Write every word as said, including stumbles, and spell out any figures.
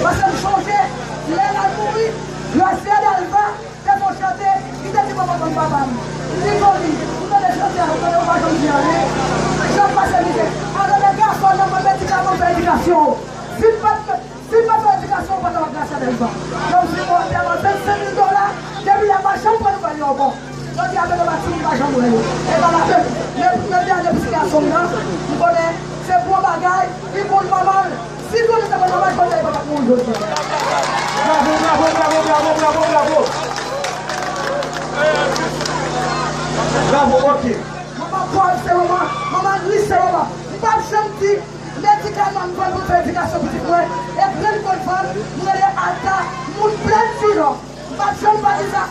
Paske m chonje, lè l al mouri, Gracia Delva te fè yon chante, li te di mwen konn papa m. M di Tony, m tande chante a, m tande ou pa janm di anyen. Jan m pase mizè. Alò, lè gason nan mwen medikaman fè edikasyon. Si m pa t, si m pa t fè edikasyon, ou pa t ap Gracia Delva. Donk, si mwen te avan vennsenk mil dola, depi lè m pa janm pran nouvèl yo ankò. Jodi a, menm nan matin, m pa janm wè yo. E pa la peine. Men, men dènye pitit gason m nan, m konnen se bon bagay, li konn manman l. Si Tony te konn manman l, jodi a, li pa t ap mouri jodi a. Bravo, bravo, bravo, bravo, bravo, bravo. Bravo, ok. Manman Paul se manman, manman Louis se manman. M p ap janm di medikaman m vann pou fè edikasyon pitit mwen. E grenn m konn vann, m rele Alta, moun plèn Sidon. M p ap janm pa di sa.